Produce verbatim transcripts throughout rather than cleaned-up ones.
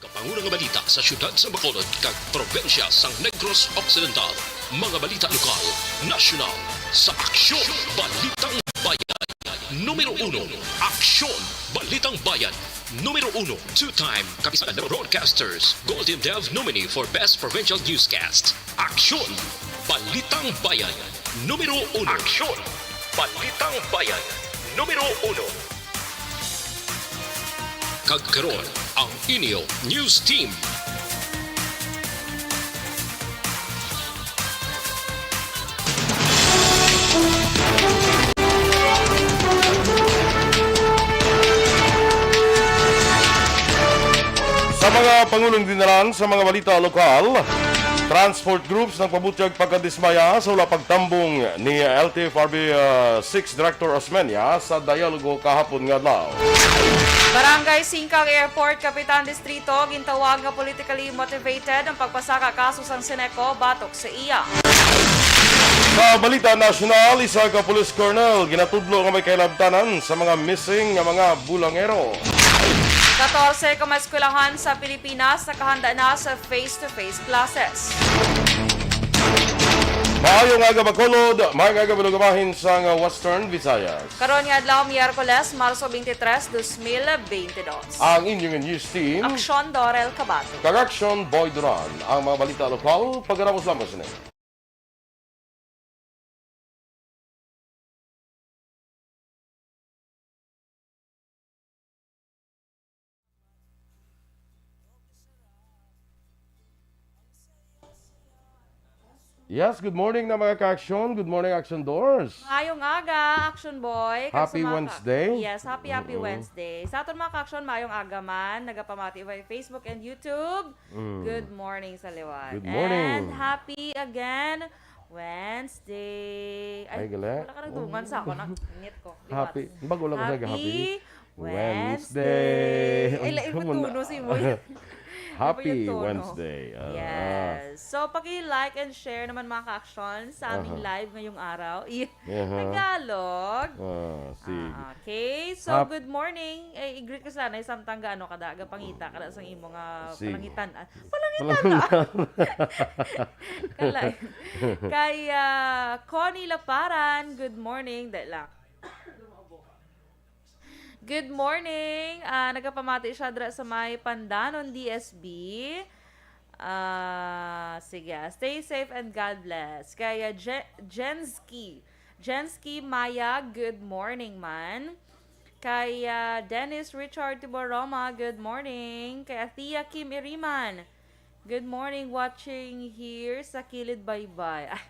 Kapangulo nga balita sa siyudad sa Bacolod kag probinsya sang Negros Occidental. Mga balita lokal, nasyonal, sa Aksyon Balitang Bayan. Numero uno, Aksyon Balitang Bayan. Numero uno, two-time Kapisanan Broadcasters Golden Dove nominee for Best Provincial Newscast. Aksyon Balitang Bayan. Numero uno. Aksyon Balitang Bayan. Numero uno. Kag karon, ang inyo news team. Sa mga pangulong dinalan sa mga balita lokal, transport groups nagpabutyag pagkadismaya sa wala pagtambong ni L T F R B, ah, six Director Osmeña sa dialogo kahapon nga adlaw. Barangay Singkang Airport, Kapitan Distrito, gintawag nga politically motivated ang pagpasaka kaso sang Seneco batok sa iya. Sa balita nasyonal, isa ka police colonel ginatudlo nga may kailabtanan sa mga missing nga mga bulangero. Katorse ka mga eskwelahan sa Pilipinas nakahanda na sa face-to-face classes. Maayong aga, Bacolod. Maayong aga, mga bahin sang Western Visayas. Karon nga adlaw, Miyerkules, Marso twenty-three, dos mil twenty-two. Ang inyong news team. Aksyon Dorel Cabato. Kag Aksyon Boy Duran. Ang mga balita lokal, pagkatapos lamang sini. Yes, good morning na, mga ka-aksyon. Good morning, Action Doors. Maayong aga, Action Boy. Kag sa Happy mga ka- Wednesday. Yes, happy, happy Mm-mm. Wednesday. Sa aton mga ka-aksyon, maayong aga man. Nagapamati by Facebook and YouTube. Mm. Good morning sa liwat. Good morning. And happy again Wednesday. Ay, Ay, gali. Wala ka nagdungan sa ako. Nangingit ko. Liwat. Happy. Bago lang ako nag-happy. Happy Wednesday. Wednesday. Ay, lain mo Ano tono na? Si Moy. Happy Ano ba yung tono? Wednesday. Ah. Yes. So, paki-like and share naman, mga ka-action, sa aming Aha. Live ngayong araw. Iya. Aha. Tagalog. Ah, sige. Ah, okay. So, Hap- good morning. Eh, i-greet ko sana, eh, samtang gaano ka da, gapangita ka da sang imo nga Sige. Palangitan. Ah, palangitan na. Palangitan. Kalay. Kay, ah, Connie Laparan, good morning. Dali lang. Good morning. Ah, nagapamati siya dira sa may Pandanon, D S B. Ah, sige. Stay safe and God bless. Kay, ah, Je-, Jensky. Jensky Maya, good morning, man. Kay, ah, Dennis Richard Tiboroma, good morning. Kay Athea Kim Iriman, good morning, watching here sa Kilid Baybay. Ah,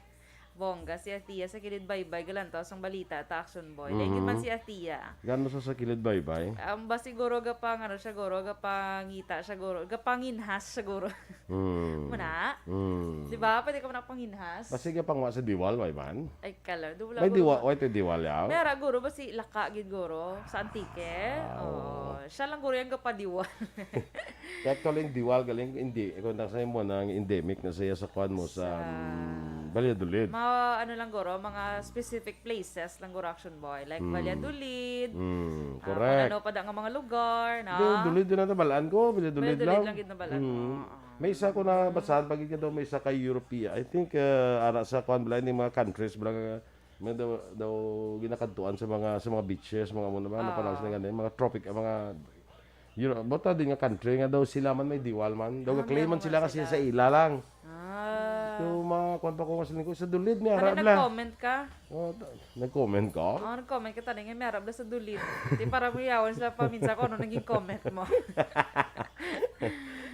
bongga si Athea sa Kilid Baybay. Galantaw sang balita ta, Action Boy. Lain gid man Mhm. Si Athea. Gano sa, sa Kilid Baybay? Um, ba siguro gapang, ano siya, guro, gapangita siya, guro, gapanginhas siya, guro. Hmm. Muna? Hmm. Di ba? Pwede ka man panginhas. Basi gapangwa sa diwal, way man? Ay, kala. Di wala, May guro, diwa-, ba? Way to diwal, yaw? May ara, guro, ba si Laka, gid, guro, sa Antique? Ah, oo. Oo. Siya lang, guro, yung gapadiwal. Actually, yung diwal, galing, hindi. Kung nasa mo na, ang endemic na siya sa kwan mo, sa, Sa mm, Valladolid. Mga, ano lang, guro, mga specific places lang, guro, Action Boy. Like, Hmm. Valladolid, Hmm, ah, correct. Kung ano pa da nga mga lugar, na? Valladolid, yun ang nabalaan ko. Valladolid Valladolid lang. Lang, gid nabalaan mo. Hmm. Oo. May isa ko na Mm. basahan, pag ikaw daw may isa kay Europea. I think, uh, ara sa kwan, bala, ni mga countries, bala, may daw, daw ginakadtuan sa mga, sa mga beaches, mga muna, mga Ah. napanahon sila ganun, mga tropic, ah, mga Euro-, bota din nga country nga daw sila man may diwal man. Daw Ah, ga-claim man meron sila man kasi sila. Sa ila lang. Ah. So, mga kwan pa ko nga sa lingkod, sa dulid niya, Ano, harap na. Nag-comment ka? Oh, ta-, nag-comment ka? Oh, nag-comment ka, tani nga, may harap na sa dulid. Di para mo yawan sila paminsan kung ano naging comment mo.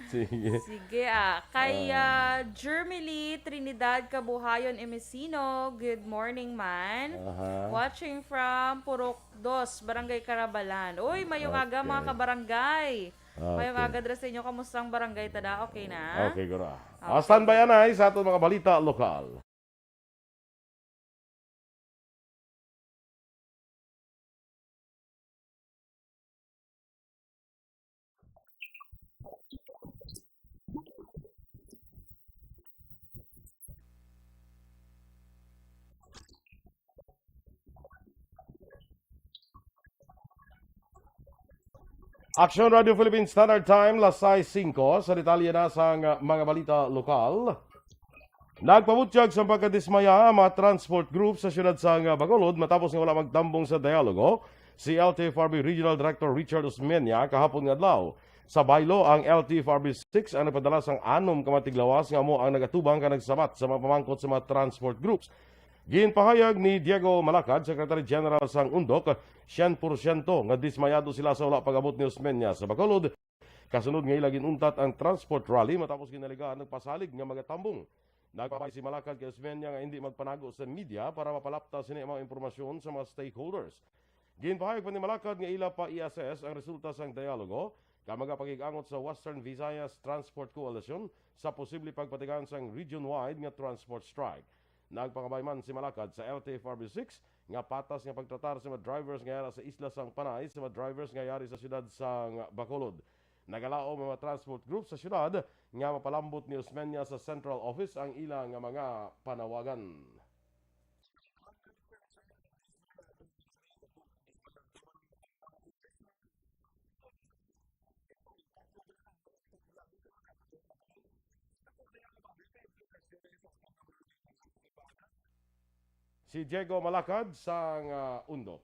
Sige. Sige, ah. Kay, Ah. ah, Germily Trinidad Kabuhayon Emesino, good morning, man. Aha. Watching from Purok Dos, Barangay Carabalan. Uy, mayong aga, mga Okay. kabarangay. Mayong Okay. aga dira sa inyo. Kamusta ang barangay tada? Okay na? Okay, guro. Ah, Okay. Standby, anay, sa aton mga balita lokal. Action Radio Philippine Standard Time, las sais singko. Sa detalye na sang mga balita lokal. Nagpabutyag sang pagkadismaya ang mga transport group sa siyudad sang Bacolod matapos nga wala magtambong sa dialogo si L T F R B Regional Director Richard Osmeña kahapon nga adlaw. Sa baylo, ang L T F R B six ang nagpadala sang anom ka mga tiglawas nga amo ang nagatubang kag nagsabat sa mga pamangkot sa mga transport groups. Ginpahayag ni Diego Malacad, Secretary General sang undok, syen porsyento nga dismayado sila sa wala pag-abot ni Osmeña sa Bacolod, kasunod nga ila ginuntat ang transport rally matapos ginaligaan nagpasalig nga magatambong. Nagpabay si Malacad kay Osmeña nga hindi magpanago sa media para mapalapta sini ang mga impormasyon sa mga stakeholders. Ginpahayag pa ni Malacad nga ila pa i-assess ang resulta sang dialogo kag magapakig-angot sa Western Visayas Transport Coalition sa posible pagpatigayon sang region-wide nga transport strike. Nagpakabay man si Malacad sa L T F R B six nga patas nga pagtratar sa mga drivers nga yara sa isla sang Panay sa mga drivers nga yari sa siyudad sang Bacolod. Nagalaom ang mga transport group sa siyudad nga mapalambot ni Osmeña sa central office ang ila nga mga panawagan. Si Diego Malacad sang, ah, Undo.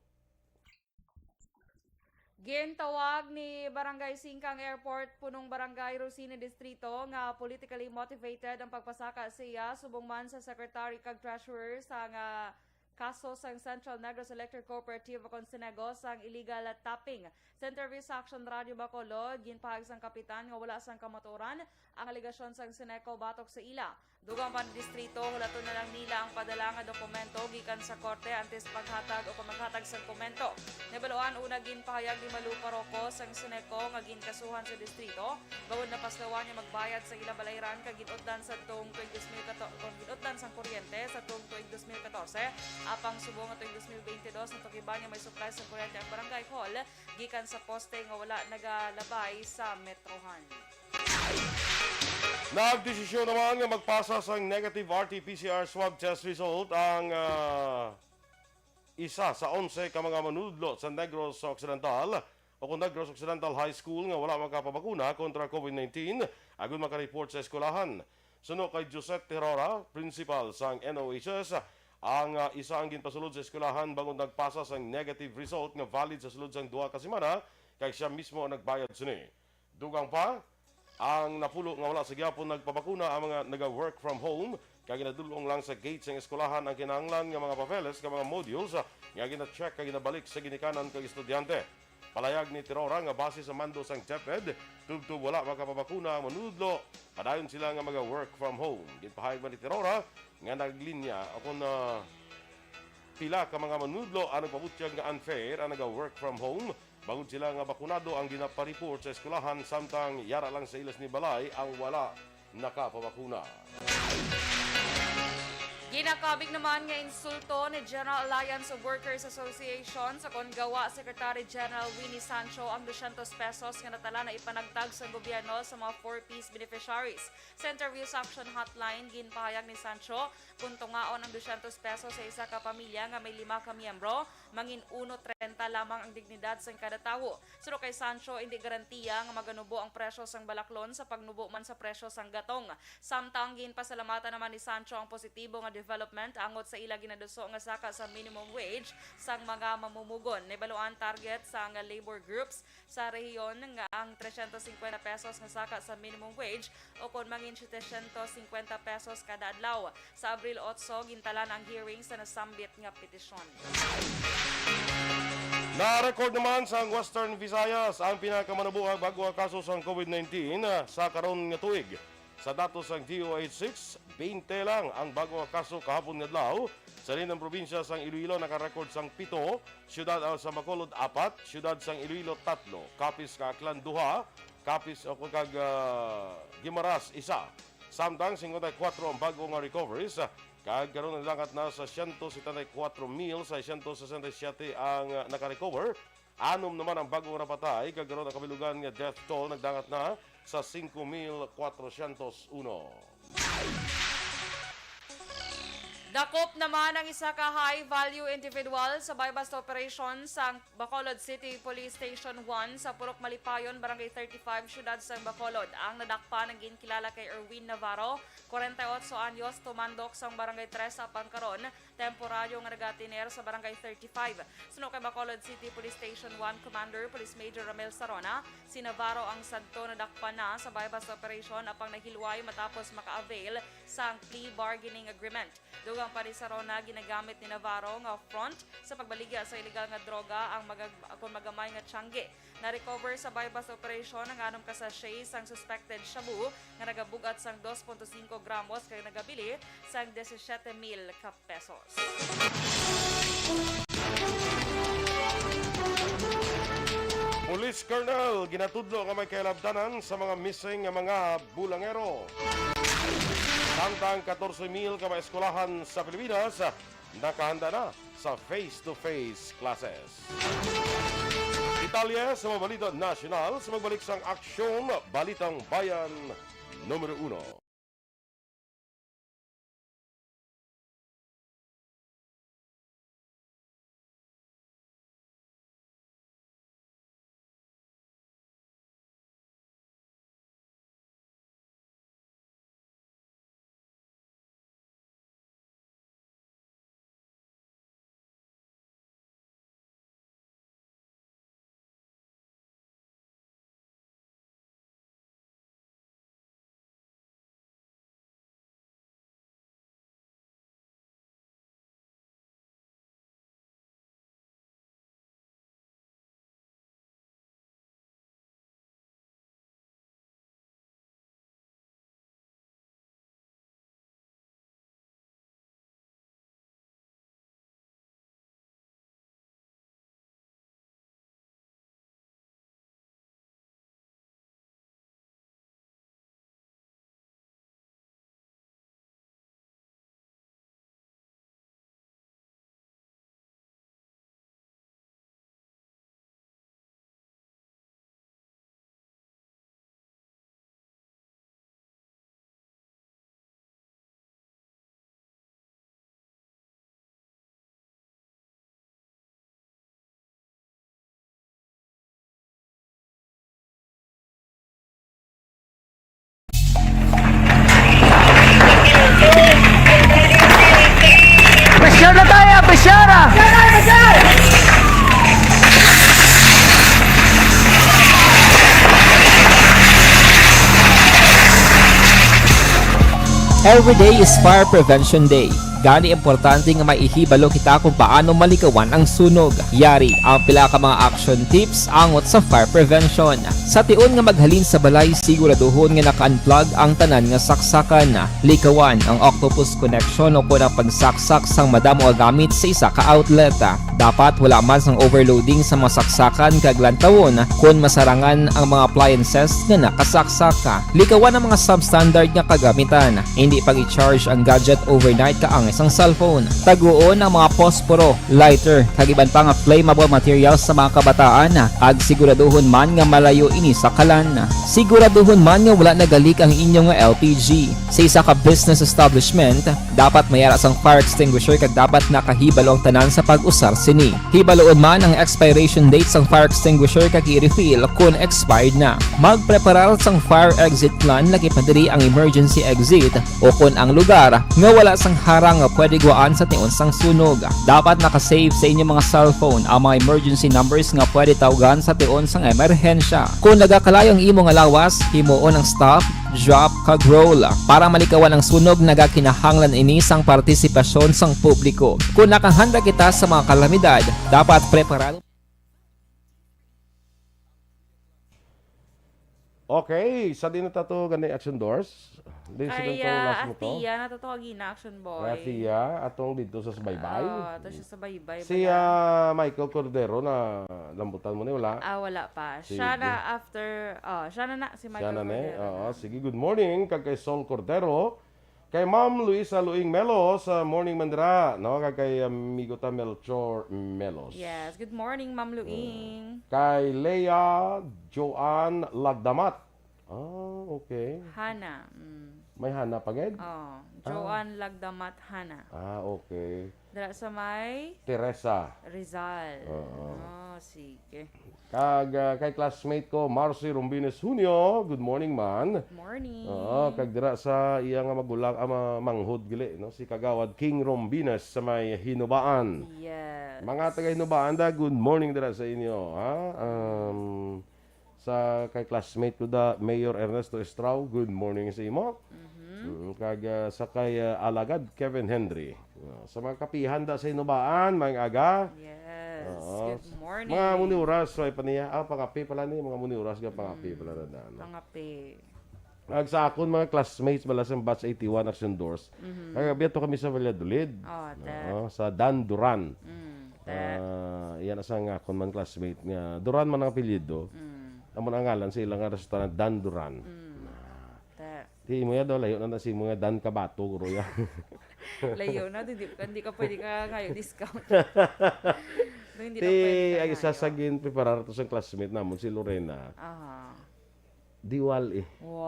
Gintawag ni Barangay Singkang Airport Punong Barangay Rosina Distrito nga politically motivated ang pagpasaka sa iya subong man sa Secretary kag Treasurer sa nga kaso sang Central Negros Electric Cooperative ukon Senego sang illegal tapping. Sa interview sa Action Radio Bacolod, ginpahayag sang kapitan nga wala sang kamatuoran ang alegasyon sang Seneco batok sa ila. Dugang pa ni distrito, hulaton na lang nila ang padala nga dokumento gikan sa korte antes paghatag o kon maghatag sang komento. Nabaluan una ginpahayag ni Malu Parroco sang Seneco nga ginkasuhan sa distrito bangod napaslawan nga magbayad sa ila balayran kag gin-utdan sa tuong tuig dos mil katorse, kon gin-utdan sang kuryente sa tuong tuig dos mil katorse, apang subong nga tuig dos mil bente dos natukiban nga may supply sa kuryente ang barangay hall gikan sa poste nga wala nagalabay sa metrohan. Nagdesisyon naman nga magpasa sang negative R T P C R swab test result ang, ah, isa sa onse ka mga manudlo sa Negros Occidental o kung Negros Occidental High School nga wala makapabakuna kontra COVID nineteen agud makareport sa eskwelahan. Suno kay Josette Terora, principal sang N O H S, ang, ah, isa ang ginpasulod sa eskwelahan bangod nagpasa sang negative result nga valid sa sulod sang duha ka semana, kag sia mismo ang nagbayad sini. Dugang pa, ang napulo nga wala sa gihapon nagpabakuna ang mga naga-work from home, kag ginadul-ong lang sa gate sang eskwelahan ang kinahanglan nga mga papeles kag mga modules nga gina-check kag ginabalik sa ginikanan kag estudyante. Palayag ni Terora nga base sa mando sang DepEd, tubtob wala makapabakuna ang manunudlo, padayon sila nga maga-work from home. Ginpahayag man ni Terora nga naglinya o kon, ah, pila ka mga manunudlo ang nagpabutyag nga unfair ang naga-work from home bangod sila nga bakunado ang ginapareport sa eskwelahan samtang yara lang sa ila sini balay ang wala nakapabakuna. Ginakabig naman nga insulto ni General Alliance of Workers Association sa kon gawa Secretary General Winnie Sancho ang dosyentos pesos nga natala na ipanagtag sa gobyerno sa mga four Ps beneficiaries. Sa interview sa Action Hotline, ginpahayag ni Sancho kung tungaon ang dosyentos pesos sa isa ka pamilya nga may lima ka miyembro, mangin uno treinta lamang ang dignidad sang kada tawo. Suno kay Sancho, indi garantiya nga maganubo ang presyo sang balaklon sa pagnubo man sa presyo sang gatong. Samtang ginpasalamatan naman ni Sancho ang positibo nga development angot sa ila ginaduso nga saka sa minimum wage sang mga mamumugon. Nabaluan target sang labor groups sa rehiyon nga ang tresyentos singkwenta pesos nga saka sa minimum wage o kon mangin setecientos singkwenta pesos kada adlaw. Sa Abril otso, gintalan ang hearing sa nasambit nga petisyon. Na-record naman sa Western Visayas ang pinakamanabuang bago nga kaso sang COVID nineteen sa karon nga tuig. Sa datos sang D O H six, bente lang ang bago nga kaso kahapon nga adlaw. Sa linan probinsya sang Iloilo naka-record sang pito, siyudad sang Bacolod apat, siyudad sang Iloilo tatlo, Capiz kag Aklan duha, Capiz o kag, ah, Guimaras isa. Samtang singkwenta y kuwatro ang bago nga recoveries, kag karon nagdangat na sa siyento setenta y kuwatro mil seiscientos sesenta y siete ang, ah, naka-recover. Anom naman ang bago nga napatay, kag karon ang kabilugan nga death toll nagdangat na sa singko mil kwatrosyentos uno. Dakop naman ang isa ka high-value individual sa buy-bust operation sa Bacolod City Police Station one sa Purok Malipayon, Barangay thirty-five, Siyudad sang Bacolod. Ang nadakpan ang ginkilala kay Erwin Navarro, forty-eight anyos, tumandok sang Barangay Tres, apang karon temporaryo nga nagatiner sa Barangay thirty-five. Suno kay Bacolod City Police Station one Commander Police Major Ramel Sarona, si Navarro ang sadto nadakpan na sa buy-bust operation, apang nahilway matapos maka-avail sang plea bargaining agreement. Dugang pa ni Sarona, ginagamit ni Navarro nga front sa pagbaligya sa iligal nga droga ang magag-, kon magamay nga tiyangge. Na-recover sa buy-bust operation ang anom ka sachet sang suspected shabu nga nagabug-at sang dos punto singko gramos kag nagabili sang disisiete mil ka pesos. Police Colonel, ginatudlo nga may kailabdanan sa mga missing nga mga bulangero. Samtang katorse mil ka mga eskwelahan sa Pilipinas nakahanda na sa face-to-face classes. Detalye sa mga balita nasyonal sa magbalik sang Aksyon Balitang Bayan numero uno. Pressure na tayo, pressure na! Every day is Fire Prevention Day. Gani, importante nga may ihibalo kita kung paano malikawan ang sunog. Yari ang pila ka mga action tips angot sa fire prevention. Sa tion nga maghalin sa balay, siguraduhon nga naka-unplug ang tanan nga saksakan. Likawan ang octopus connection o kon ang pagsaksak sang madamo nga gamit sa isa ka outlet. Dapat wala man sang overloading sa mga saksakan kag lantawon kon masarangan ang mga appliances nga nakasaksak. Likawan ang mga substandard nga kagamitan. Indi pag-i-charge ang gadget overnight kaangay sang cellphone. Taguon ang mga posporo, lighter, kag iban pa nga flammable materials sa mga kabataan, kag siguraduhon man nga malayo ini sa kalan. Siguraduhon man nga wala nagalik ang inyo nga L P G. Sa isa ka business establishment, dapat may ara sang fire extinguisher kag dapat nakahibalo ang tanan sa pag-usar sini. Hibaluon man ang expiration date sang fire extinguisher kag i-refill kon expired na. Magpreparar sang fire exit plan, lakip na diri ang emergency exit o kon ang lugar nga wala sang harang nga pwede gwaan sa tion sang sunog. Dapat naka-save sa inyo mga cellphone ang mga emergency numbers nga pwede tawgan sa tion sang emerhensya. Kon nagakalayo ang imo nga lawas, himuon ang stop, drop, kag roll. Para malikawan ang sunog, nagakinahanglan ini sang partisipasyon sang publiko. Kon nakahanda kita sa mga kalamidad, dapat preparado. Okay, sa di na tato gani action doors. Di, sige, Kay, to, ah, last mo to. Athea, na to, to, Agina, action boy. Kay Athea, atong dito sa Subaybay. Oo, ato siya sa Baybay, Si, bala. ah, Michael Cordero, na lambutan mo ni, wala? Ah, wala pa. Sige. Siya na after, oh, siya na na, si Michael Siya na ni? Cordero. Oo, sige. Good morning, kag kay Sol Cordero, kay Ma'am Luisa Luing Melos, ah, morning man dira, no? Kag kay amigo ta Melchor Melos. Yes, good morning, Ma'am Luing. Kay Lea Joanne Lagdamat. Ah, okay. Hana, mm. May Hana pa, gid? Oh, Ah. Joan Lagdamat Hana. Ah, okay. Dira sa may Teresa. Rizal. Oo. Ah, sige. Kag, ah, kay classmate ko, Marcy Rombines Junio. Good morning, man. Morning. Oo, kag dira sa iya nga magulang, ama, manghod gali, no? Si Kagawad King Rombines sa may Hinubaan. Yes. Mga taga Hinubaan da, good morning dira sa inyo, ha? Um, sa kay classmate ko da, Mayor Ernesto Estrao, good morning sa imo. Mhm. Mm, kag, ah, sa kay, ah, Alagad Kevin Henry. Ah, sa mga kapihan da sa Hinubaan, maayong aga. Yes. Oo. Good morning. Mga muni oras, way pa niya. Ah, pangapi pala ni, mga muni oras nga pangapi Mm. pala na, ano. Pangapi. Ag sa akon mga classmates bala sa batch eighty-one Action Doors, Mhm. kagabi ato kami sa Valladolid. Oh, te. Oo, sa Dan Duran. Mm, te. Ah, yan ang sa nga akon man classmate nga Duran man ang apelyido. Mm. Amo na ang ngalan sa ilang nga restaurant, Dan Duran. Mm. Ah. Te. Di mo ya daw, layo na na si mo nga Dan Kabato, guro ya. Layo na, di, di, hindi ka pwede ka ngayon discount. No, hindi na Ti, pwede ka ang isa sa ngayon. Ginpreparar to sa classmate namon, si Lorena. Aha. Diwal eh. Wow.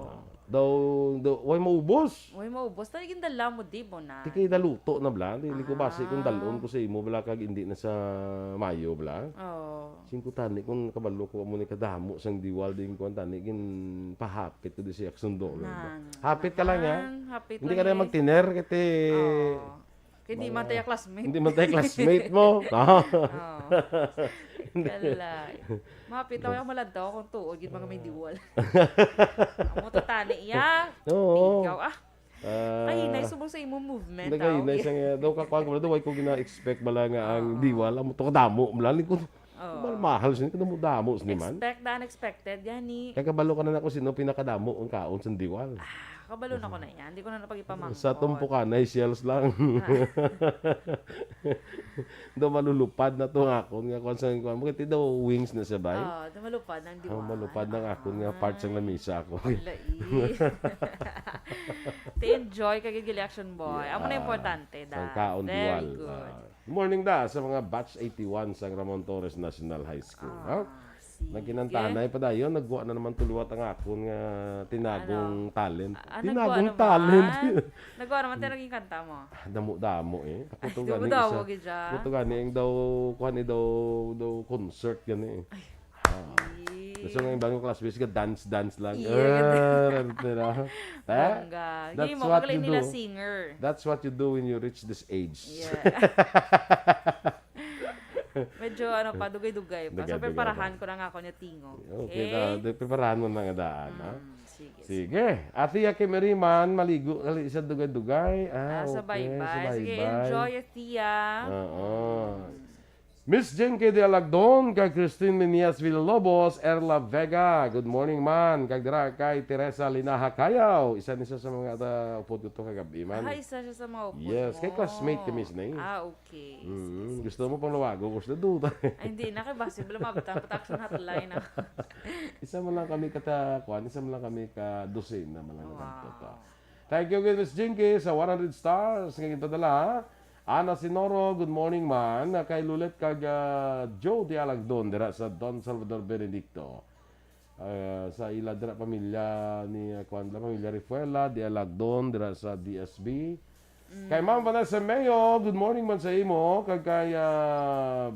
Ah. Daw, daw, way maubos. Way maubos. Tayo gindala mo, di mo na. Ti kay naluto na bala. Di, di ko basi kung Ah. dalon ko sa imo bala kag hindi na sa Mayo bala. Oo. Singko tani kung kabalo ko amo ni kadamo sang diwal din ko tani ginpahapit ko di si Action Doran. Nang, Hapit ka lang, ha? nang, hapit Hindi lang ka na eh. magtiner, kati Oo. Kay di man Mga tayo classmate. Hindi man tayo classmate mo. Ah. Oo. Hindi. Kalay. Mapit ako yung malantaw akong tuod, yung mga may diwal. Amo to tani, iya. Oo. Ikaw, ah. Ah. Ay, nice subong sa imong movement, Hindi, ah, kay, okay. nice ang, eh, daw kakuha ko, daw, ay ko gina-expect bala nga ang Oo. diwal, amo to kadamo, mala, ni ko, Oo. mahal, mahal, sini, kadamo-damo, sini man. Expect the unexpected, gani. Kaya kabalo ka na na kung sino pinakadamo ang kaon sa diwal. Ah, kabalo na ko na yan. Hindi ko na napag-ipamangkot. Sa tumpukan ay shells lang. Ah. Daw malulupad na to nga akon nga kuwan sa kuwan. Bakit daw wings na siya, bay? Oo, daw malupad ang Ah, diwal. malupad ang akon nga part sang Ah. lamisa ako. Wala, eh. Ti enjoy kag gili action boy. Amo na Yeah. importante, Sa da. kaon Very diwal. good. Ah. Good morning da sa mga batch eighty-one sang Ramon Torres National High School, Ah, ha? sige. Nagkinantahanay pa dayon, nagwa na naman tuluwat ang akon nga tinagong Ano? talent. Ah, nagwa Tinagong naman. talent. Nagwa naman, tinagong kanta mo. Ah, damo-damo eh. Ako Ay, to gani damo-damo isa. gid siya. Ako to gani ang daw, kuwan eh, daw, daw concert gani eh. Ay. Ah. Yes. Gusto nga yung bagong classmates ka, dance-dance lang. Yeah. Ah, ganun na. Ha? Bongga. That's Hindi mo what magaling you nila do. singer. That's what you do when you reach this age. Yeah. Medyo ano pa, dugay-dugay pa. So, Dugay-dugay preparahan pa. ko na nga ako niya tingog. Okay, Okay? na, di, preparahan mo na nga daan, ha? Mm, sige, Sige. Ate Yaki Meriman, maligo, ali, sa dugay-dugay. Ah, Ah, sa okay, sa baybay. Sige, baybay. enjoy, Tia. Oo. Mm. Miss Jinky de Alagdon, kay Christine Menias Villalobos, Erla Vega, good morning, man. Kag dira kay Teresa Linaha Cayaw, isa ni siya sa mga, ah, upod ko to kagabi, man. Ah, isa siya sa mga upod Yes, kay mo. classmate kami sila, eh. Ah, okay. Mm, Sige, sige, gusto mo sige. pang luwago, gusto do. Ay, hindi na, kay basi, wala mabutang, protection hotline, ah. Isa man lang kami kata, kuwan, isa man lang kami ka dosena man lang Wow. nagkanta to. Thank you again, Miss Jinky, sa one hundred stars nga ginpadala, ha? Ana Sinoro, good morning, man. Kay Lulet kag, ah, Joe de Alagdon, dira sa Don Salvador Benedicto. Ah, sa ila dira pamilya ni, ah, kuwan, pamilya Refuela de Alagdon, dira sa D S B. Mm. Kay Ma'am Vanessa Mayo, good morning man sa imo. Kag kay, ah,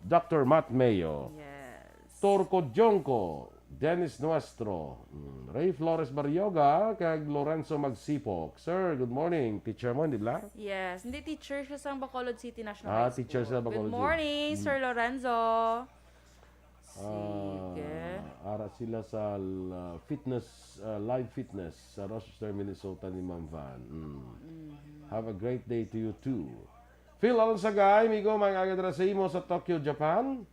Doctor Matt Mayo. Yes. Torco Jonco, Dennis Nuestro, mm, Ray Flores Barrioga, kag Lorenzo Magsipok. Sir, good morning. Teacher mo, hindi bala? Yes, hindi, teacher siya sa Bacolod City National Ah, High teacher School. sa Bacolod Good City. morning, Mm. Sir Lorenzo. Sige. Ah, ara sila sa, ah, fitness, ah, live fitness sa Rochester, Minnesota ni Ma'am Van. Mm. Mhm. Have a great day to you too. Phil Alonsagay, migo, maayong aga dira sa imo sa Tokyo, Japan.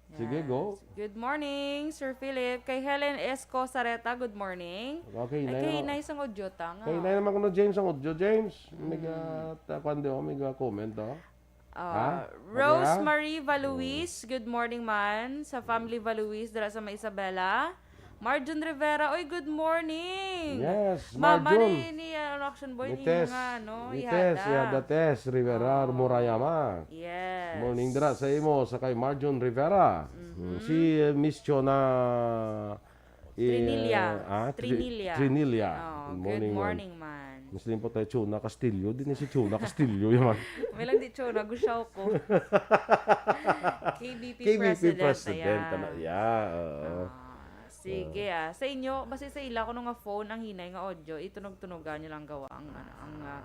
Sige, Yes. go. Good morning, Sir Philip. Kay Helen Esco Sareta, good morning. Okay, Ay, na kay yun. Nay sang audio ta nga. Kay na naman ko na James ang audio, James. May Mm. ga-, ta-, kwan di, oh, may ga-comment, oh. Ah, Ha? Rose Okay, ha? Marie Valuis, Mm. good morning man. Sa family Valuis, dira sa may Isabela. Marjun Rivera, oy, good morning. Yes, Mama Marjun. ni, ni, ano, Action Boy, Ni ni Tess. mga, ano, Ni ihada. Tess, ihada Tess Rivera Oh. Murayama. Yes. Morning dira sa imo, sa kay Marjun Rivera. Mhm. Mm, si, eh, Miss Chona Trinilla. Ah, Tri-, Trinilla. Trinilla. Oh, Good good morning, ma'am. morning, man. Mas limpot tayo, Chona Castillo. Di na si Chona Castillo, yun, man. May lang di Chona, gusyaw ko. K B P K B P president, president, ayan. tama, yeah, oo. Ah, sige, ah. Sa inyo, basta sa ila, kuno nga phone ang hinay nga audio, itunog-tunogan nyo lang gawa ang, ano, ang, ah,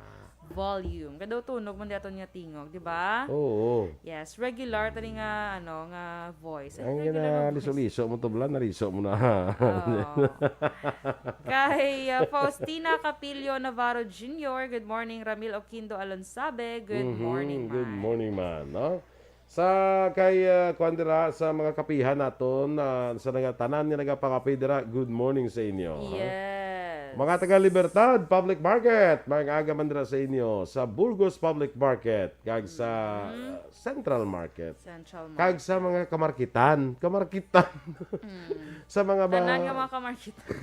volume. Kay daw tunog man di aton nga tingog, di ba? Oo. Yes, regular tani nga, ano, nga voice. Ay, Ang regular nga voice. liso-liso mo to, Blan, naliso mo na. Oo. Kay, uh, Faustina Capillo Navarro Junior, good morning. Ramil Oquindo Alonsabe, good Mhm, morning, good man. morning, man, no? Sa kay, uh, kuwan dira, sa mga kapihan naton, uh, sa nagatanan nga nagapakape dira, good morning sa inyo, ha? Yes. Mga taga Libertad Public Market, maayong aga man dira sa inyo, sa Burgos Public Market, kag sa, Mhm. uh, Central Market, Central kag Market. sa mga kamarkitan, kamarkitan, Mm. sa mga ba- Tanan nga mga kamarkitan.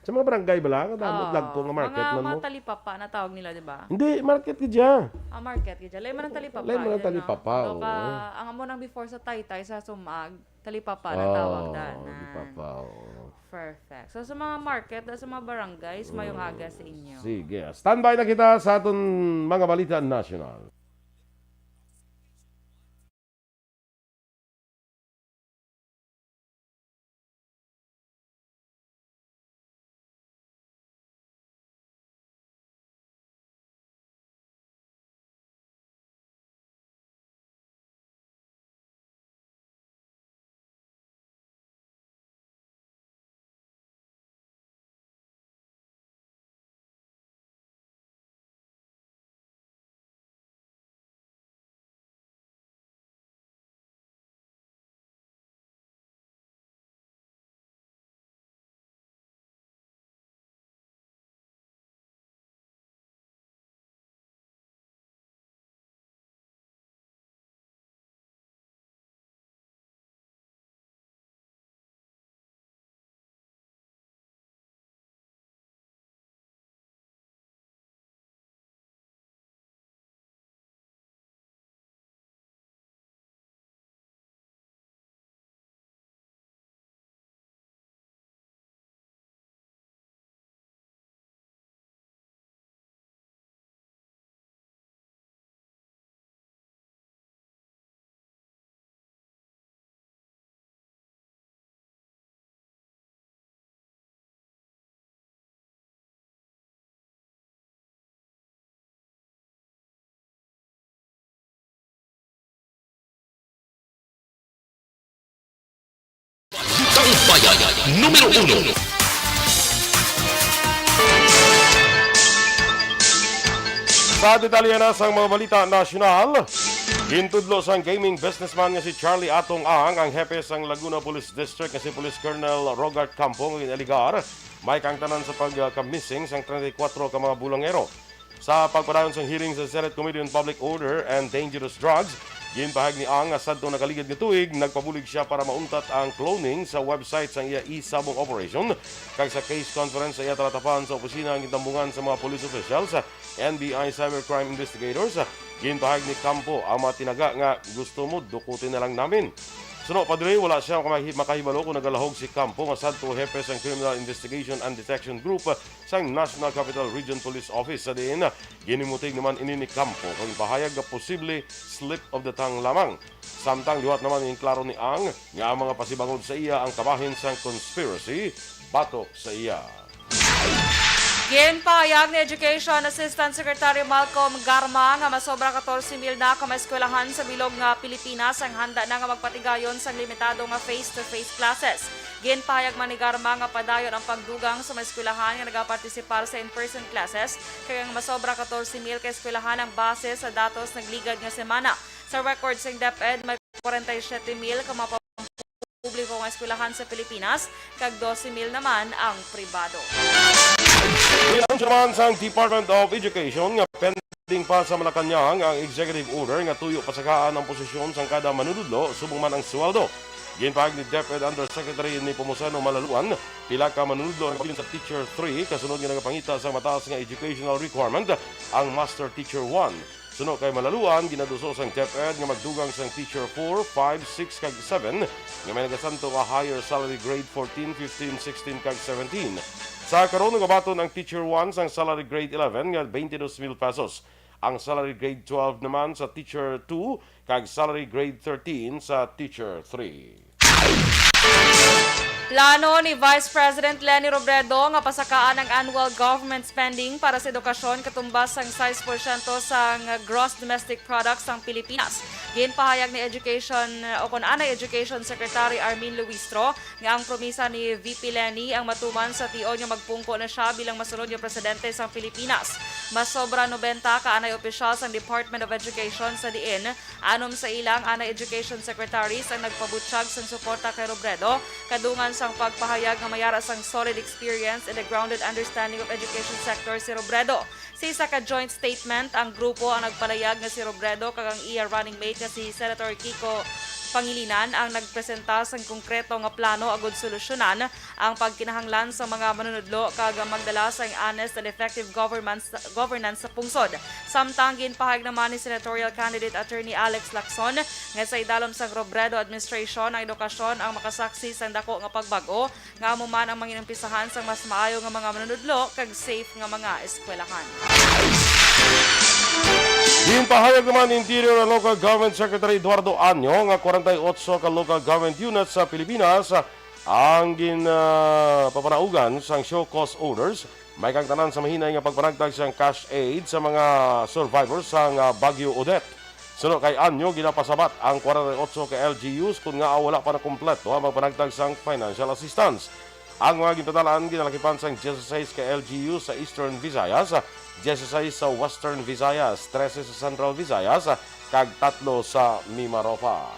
Sa mga barangay bala, nga damo Oo. dagko nga market Mga, man mga mo. talipapa na tawag nila, di ba? Hindi, market ka dyan. Ah, market ka dyan. Lain man ang talipapa, Lain man ang yun, no? talipapa, Ano ka, oo. ang amo nang before sa Taytay, sa Sumag, talipapa na tawag Oo, daan. talipapa, oo. Perfect. So, sa mga market, sa mga barangays, mayong Mm. aga sa inyo. Sige, standby na kita sa aton mga balita national. Balitang Bayan, numero uno. Sa detalye na sang mga balita nasyonal, gintudlo sang gaming businessman nga si Charlie Atong Ang ang hepe sang Laguna Police District nga si Police Colonel Rogart Campo nga gin-alegar may kaangtanan sa pagka-missing sang treinta y cuatro ka mga bulangero. Sa pagpadayon sang hearing sa Senate Committee on Public Order and Dangerous Drugs, ginpahayag ni Ang nga sadto nakaligad nga tuig, nagpabulig sia para mauntat ang cloning sa website sang iya e-sabong operation, kag sa case conference sa iya talatapan sa opisina nga gintambungan sa mga police officials, N B I cybercrime investigators. Ginpahayag ni Campo ang mga tinaga nga gusto mo dukutin na lang namin. Suno pa diri, wala sia makahi-, makahibalo kung nagalahog si Campo nga sadto hepe sang Criminal Investigation and Detection Group sang National Capital Region Police Office, sa diin ginhimutig naman ini ni Campo kag ipahayag nga posible slip of the tongue lamang. Samtang liwat naman, ginklaro ni Ang nga ang mga pasibangod sa iya ang kabahin sang conspiracy batok sa iya. Ginpahayag ni Education Assistant Secretary Malcolm Garma nga masobra katorse mil na ka mga eskwelahan sa bilog nga Pilipinas ang handa na nga magpatigayon sang limitado nga face-to-face classes. Ginpahayag man ni Garma nga padayon ang pagdugang sa mga eskwelahan nga nagapartisipar sa in-person classes, kag ang masobra katorse mil ka eskwelahan ang base sa datos nagligad nga semana. Sa record sing DepEd, may kwarenta y siyete mil ka mga publiko nga eskwelahan sa Pilipinas, kag dose mil naman ang pribado. Ginanunsyo naman sang Department of Education nga pending pa sa Malacañang ang executive order nga tuyo pasagaan ang posisyon sang kada manunudlo subong man ang sweldo. Ginpahayag ni DepEd Undersecretary Nepomuceno Malaluan, pila ka manunudlo ang nagpabilin sa Teacher three kasunod nga nagapangita sa mataas nga educational requirement ang Master Teacher one. Suno kay Malaluan, ginaduso sang DepEd nga magdugang sang Teacher four, five, six, kag seven nga may nagasanto nga higher salary grade fourteen, fifteen, sixteen, kag seventeen. Sa karon, nagabaton ang Teacher one sang salary grade eleven nga twenty-two mil pesos, ang salary grade twelve naman sa Teacher two, kag salary grade thirteen sa Teacher three. Plano ni Vice President Leni Robredo nga pasakaan ang annual government spending para sa edukasyon katumbas sang sais porsyento sang gross domestic product sang Pilipinas. Ginpahayag ni Education, o kon anay Education Secretary Armin Luistro, nga ang promisa ni V P Leni ang matuman sa tion nga magpungko na siya bilang masunod nga presidente sang Pilipinas. Mas sobra nobenta ka anay opisyal sang Department of Education sa diin anom sa ila ang anay education secretaries ang nagpabutyag sang suporta kay Robredo, kadungan sang pagpahayag nga may ara sang solid experience and a grounded understanding of education sector si Robredo. Sa isa ka joint statement, ang grupo ang nagpalayag nga si Robredo kag ang iya running mate nga si Senator Kiko Pangilinan ang nagpresenta sang konkreto nga plano agud solusyonan ang pagkinahanglan sa mga manunudlo kag magdala sang honest and effective governments-, governance sa pungsod. Samtang ginpahayag naman ni senatorial candidate Attorney Alex Lacson nga sa idalom sang Robredo administration ang edukasyon ang makasaksi sang dako nga pagbag-o nga amo man ang manginumpisahan sang mas maayo nga mga manunudlo kag safe nga mga eskwelahan. Ginpahayag naman ni Interior and Local Government Secretary Eduardo Año nga kwarenta y otso ka local government units sa Pilipinas ang gin, ah, papanaugan sang show cause orders, may kang tanan sa mahinay nga pagpanagtag sang cash aid sa mga survivors sang, ah, Bagyo Odette. Suno kay Anyo, ginapasabat ang kwarenta y otso ka L G Us kon ngaa wala pa nakumpleto ang pagpanagtag sang financial assistance. Ang mga ginpadala-an ginalakipan sang diyesisais ka L G U sa Eastern Visayas, diyesisais sa Western Visayas, trese sa Central Visayas, kag tatlo sa Mimaropa.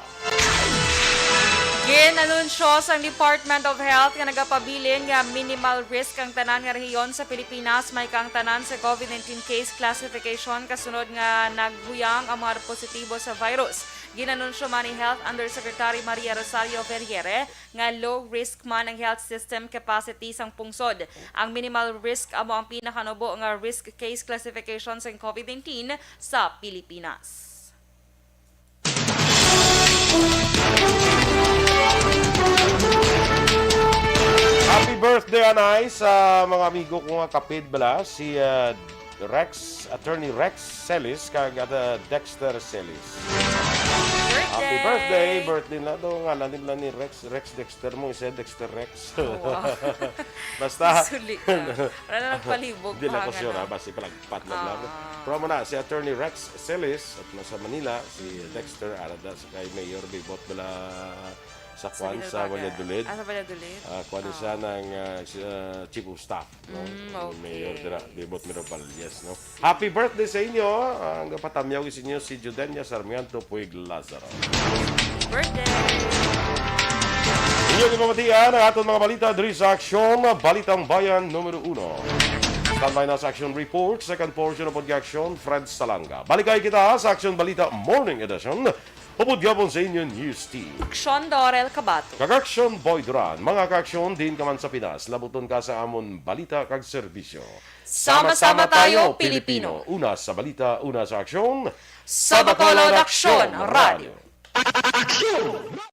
Gin-anunsyo sang Department of Health nga nagapabilin nga minimal risk ang tanan nga rehiyon sa Pilipinas, may kaangtanan sa COVID nineteen case classification kasunod nga naghuyang ang mga positibo sa virus. Gin-anunsyo man ni Health Undersecretary Maria Rosario Ferriere nga low risk man ang health system capacity sang pungsod. Ang minimal risk amo ang pinakanubo nga risk case classification sang COVID nineteen sa Pilipinas. Happy birthday, anay, sa mga amigo ko nga kapid bala, si, ah, Rex, Attorney Rex Celis, kag, ah, Dexter Celis. Happy birthday! Birthday nila to. Ngalan nila ni Rex, Rex Dexter mo, isa Dexter Rex. Wow. Basta. Suli ka. Wala na nagpalibog. Di lang ko sure, ha? Basta palagpat na lang. Ah. Pero mo na, si Attorney Rex Celis, at nasa Manila, si Dexter, ara da sa kay Mayor Bibot bala sa kwan, sa Valladolid. Ah, sa Valladolid? Ah, kwan siya ng, ah, si, ah, chief of staff, no? Mm, okay. Mayor dira, Bibot Miropal, yes, no? Happy birthday sa inyo. Ang gapatamyaw sa inyo si Judenia Sarmiento Puig Lazaro. Birthday! Inyo gipamatian ang aton mga balita diri sa Aksyon, Balitang Bayan numero uno. Standby na sa Aksyon Report, second portion of Aksyon, Fred Salanga. Balikay kita sa Aksyon Balita Morning Edition. Upod gyapon sa inyo news team. Aksyon Dorel Kabato. Kag Aksyon Boy Duran. Mga ka-aksyon, diin ka man sa Pinas, labuton ka sa amon balita kag serbisyo. Sama-sama tayo, Pilipino. Una sa balita, una sa aksyon. Sa Bacolod Aksyon Radio. Aksyon!